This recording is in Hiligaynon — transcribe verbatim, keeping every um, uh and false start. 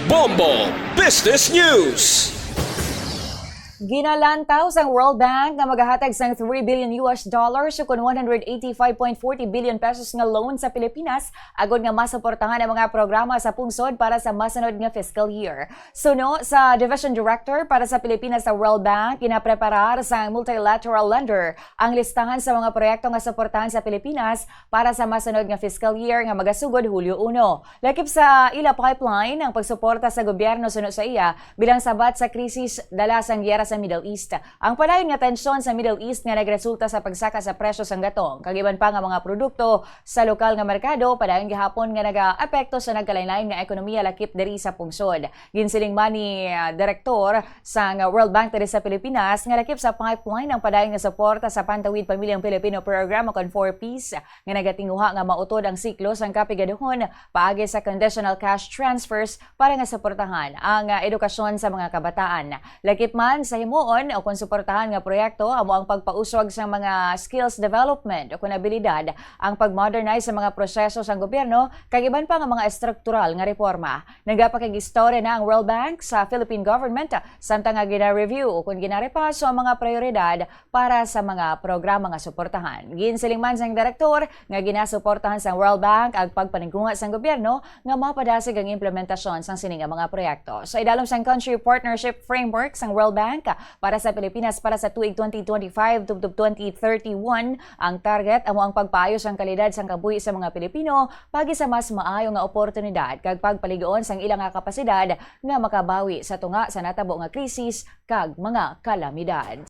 Bombo Business News. Ginalantaw sang World Bank nga magahatag sang three billion U S dollars ukon one hundred eighty-five point forty billion pesos nga loan sa Pilipinas agod nga masuportahan ang mga programa sa pungsod para sa masunod nga fiscal year. Suno sa Division Director para sa Pilipinas sa World Bank, ginapreparar sang multilateral lender ang listahan sa mga proyekto nga suportahan sa Pilipinas para sa masunod nga fiscal year nga magasugod Hulyo uno. Lakip sa ila pipeline ang pagsuporta sa gobyerno suno sa iya bilang sabat sa krisis dala sang giyera sa Middle East. Ang padayon nga tensyon sa Middle East nga nagresulta sa pagsaka sa presyo sang gatong kag iban pa nga mga produkto sa lokal nga merkado padayon gihapon nga nagaapekto sa nagkalain-lain nga ekonomiya lakip diri sa pungsod. Ginsiling man ni ah, direktor sang World Bank diri sa Pilipinas nga lakip sa pipeline ang padayon nga suporta sa Pantawid Pamilyang Pilipino Program ukon four Ps nga nagatinguha nga mautod ang siklo sang kapigaduhon paagi sa conditional cash transfers para nga suportahan ang ah, edukasyon sa mga kabataan. Lakip man sa himuon ukon suportahan nga proyekto amo ang pagpauswag sa mga skills development ukon abilidad, ang pag-modernize sa mga proseso sang gobyerno kag iban pa nga mga estruktural nga reforma. Nagapakig-istorya na ang World Bank sa Philippine government samtang nga gina-review ukon ginarepaso ang mga prioridad para sa mga programa nga suportahan. Ginsiling man sang direktor nga ginasuportahan sang World Bank ang pagpaninguha sang gobyerno nga mapadasig ang implementasyon sang sini nga mga proyekto. Sa idalom sang Country Partnership Framework sang World Bank para sa Pilipinas para sa tuig twenty twenty-five tubtob twenty thirty-one, ang target amo ang pagpaayo sang kalidad sang kabuhi sa mga Pilipino pagi sa mas maayo nga oportunidad kag pagpaligoon sang ila nga kapasidad nga makabawi sa tunga sa natabo nga krisis kag mga kalamidad.